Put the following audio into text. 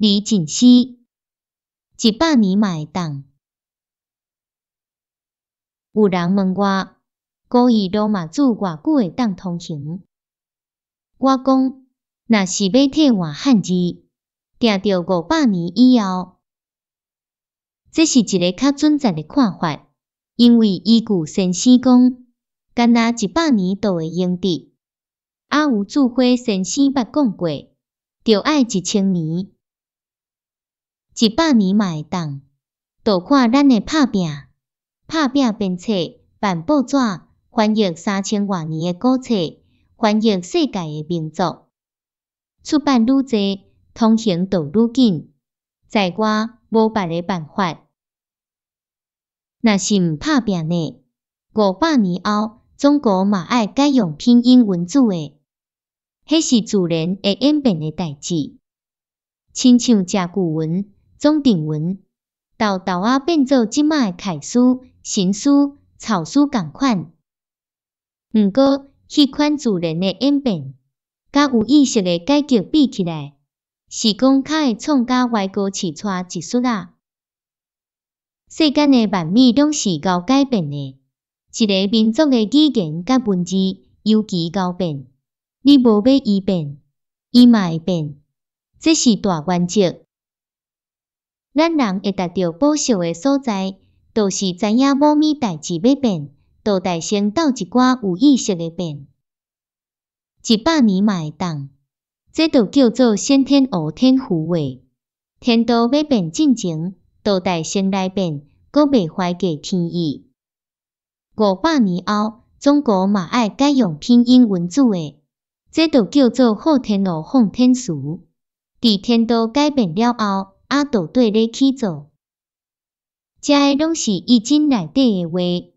李錦熙，100年嘛會當。有人問我，古意羅馬字偌久會當通行？我講，若是欲替換漢字，定著500年以後。這是一个較準確的看法，因為依據先生講，干焦100年就會用得。啊，吳志輝先生捌講過，著愛1000年，100年嘛會當，就看咱的拍拚，拍拚編冊辦報紙，翻譯3000外年的古冊，翻譯世界的名作，出版愈濟，通行就愈緊。在我無別个辦法。若是毋拍拚呢？500年後，中國嘛愛改用拼音文字的，彼是自然會演變的代誌。親像甲骨文、鐘鼎文，沓沓仔變做這馬的楷書、行書、草書仝款。毋過，彼款自然的演變，佮有意識的改革比起來，是講較會創甲歪高刺跩一撮仔。世間的萬物攏是𠢕改變的，一个民族的語言佮文字尤其𠢕變。你無欲伊變，伊嘛會變，這是大原則。咱人會達著保守的所在，就是知影無物代誌欲變，就代先鬥一寡有意識的變。100年嘛會當，這就叫做先天蚵天胡話。天道欲變進前，就代先來變，閣袂懷過天意。500年後，中國嘛愛改用拼音文字的，這就叫做好天鵝放天書。佇天道改變了後，仔就綴咧去做。這个攏是易經內底的話。